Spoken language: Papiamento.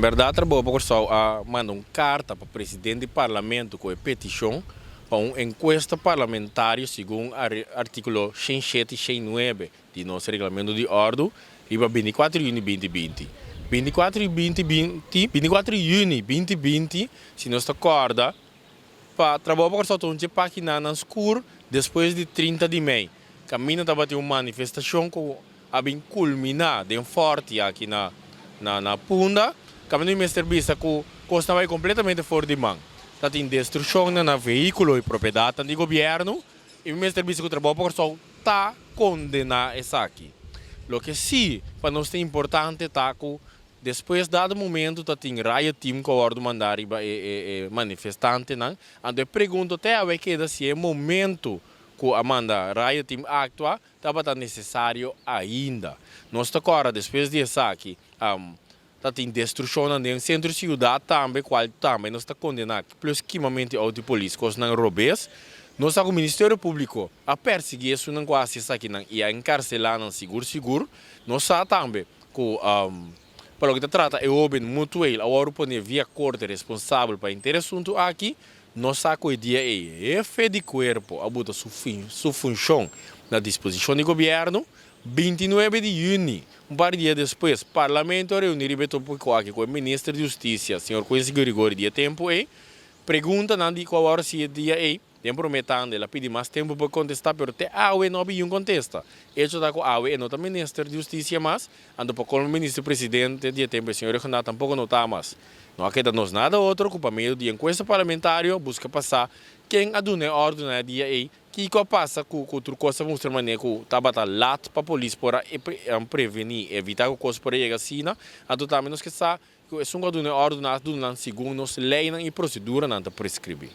bèrdat Trabou pa Kòrsou a manda un karta pa presidente di parlamento ku e petishon pa un enkuesta parlamentario segun artíkulo 107 i 109 di nos reglamento di òrdu riba 24 yüni 2020. 24 2020, 24 yüni 2020, si nos ta kòrda, pa Trabou pa Kòrsou ta un dje páginanan skur despues di 30 di mei. Kaminda tabatin un manifestashon ku a bin kulminá den Fòrti aki na na Punda. Kaminda mi mester bisa ku kosnan bai kompletamente for di man. Ta tin destrukshonnan na vehíkulo i propiedatnan di gobièrnu i mi mester bisa ku Trabou pa Kòrsou ta kondená esaki. Loke sí pa nos ta importante ta ku despues dado momento ta tin riot team ku a wòrdu mandá riba e e manifestantenan. Anto e pregunta te awe keda si e momento ku a manda riot team aktua tabata nesesario ainda. Nos ta kòrda despues di esaki ta tin destrukshonnan den sentro siudat tambe kual tambe nos ta kondená plus kimamento di outo di polis kosnan robes. Nos sa ku Ministerio Públiko a persiguí esunnan ku a hasi esakinan i a enkarselá nan sigur sigur. Nos sa tambe ku pa loke ta trata e hóben Mutueel a wòrdu pone via korte responsabel pa henter e asuntu aki. Nos sa ku e dia ei hefe di kuerpo a buta su su funshon na disposishon di gobièrnu. 29 di yüni, un par di dia despues, Parlamento a reuní riba e tópiko aki ku e minister di Hustisia, señor Quincy Girigorie di e tempu ei. Preguntanan di ku a wòrdu hasi e dia ei. Den promé tanda el a pidi mas tempu pa kontestá, pero te awe no a bin un kontesta. Echo ta ku awe e no ta minister di hustisia mas, anto pa kolmo minister presidente di e tempu e señor Rhuggenaath tampoko no ta mas. No a keda nos nada otro ku pa medio di enkuesta parlamentario buska pa sa ken a duna e òrdu na e dia ei, kiko a pasa ku ku tur kos a mustra manera ku tabata lat pa polis por a prevení, evitá ku kos por a yega asina, anto tambe nos ke sa ku esun ku a duna e òrdu nan a duna nan segun nos leinan i proseduranan ta preskribí.